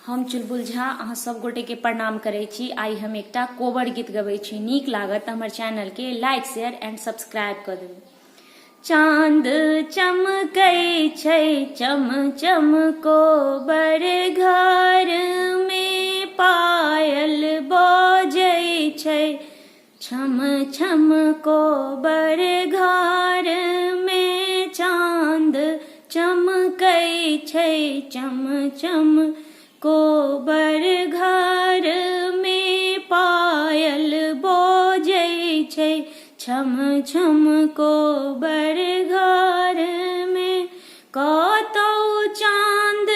हम चुलबुल झा अहाँ सब गोटे के प्रणाम करै छी। आइ हम एकटा कोबर गीत गबै छी। नीक लागत तऽ हमर चैनल के लाइक, शेयर एंड सब्सक्राइब कऽ देबै। चांद चमकै छै चम चम कोबर घर में, पायल बजै छै छम छम कोबर घर में, चांद चमकै छै चम चम कोबर घर में, पायल बजै छै छम छम कोबर घर में। कतौ चांद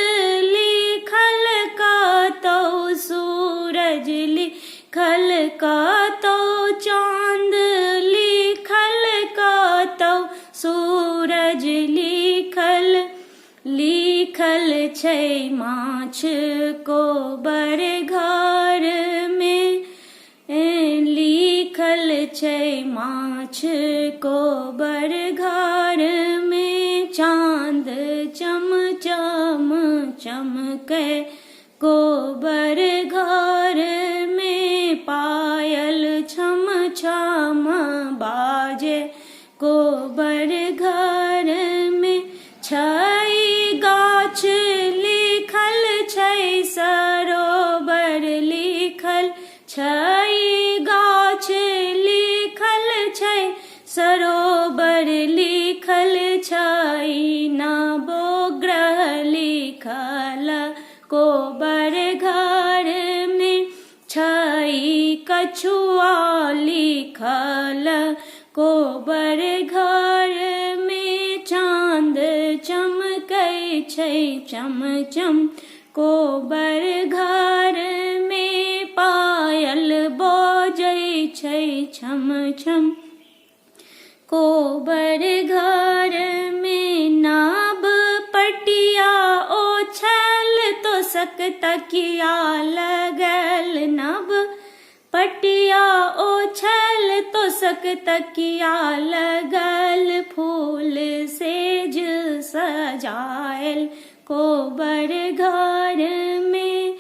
लिखल कतौ सूरज लिखल, कतौ चांद लिखल कतौ सूरज लिखल, लिखल छै माछ कोबर घर में, लिखल छै माछ कोबर घर में, चांद चम चम चमकै कोबर घर में, पायल छम छम बाजे कोबर घर में। छै गाछ लिखल छै सरोवर लिखल, छै गाछ लिखल छै सरोवर लिखल, छै नवग्रह लिखल कोबर घर में, छै कछुआ लिखल कोबर घर में, चांद चमकै छै चम चम कोबर घर में, पायल बजै छै छम छम कोबर घर में। नाब पटिया ओछल तोसक तकिया लगल, नब पटिया ओछल तोसक तकिया लगल, फूल सेज सजायल कोबर घर में,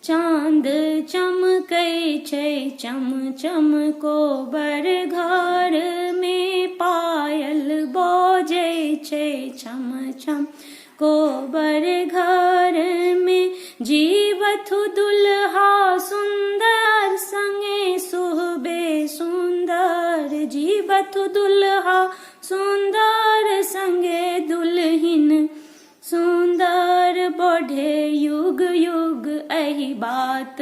चांद चमकै छै चम चम कोबर घर में, पायल बजै छै छम छम कोबर घर में। जीवथु दुल्हा सुंदर संगे सुहबे सुंदर, जीवथु दुल्हा सुंदर संगे दुल्हिन सुंदर, बढ़े युग युग एहि बात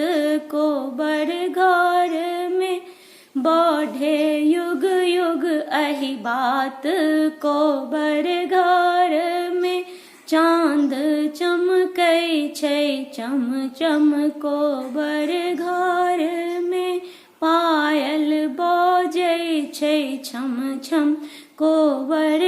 कोबर घर में, बढ़े युग युग एहि बात कोबर घर में, चांद चमकै छै चम चम कोबर घर में, पायल बजै छै छम छम कोबर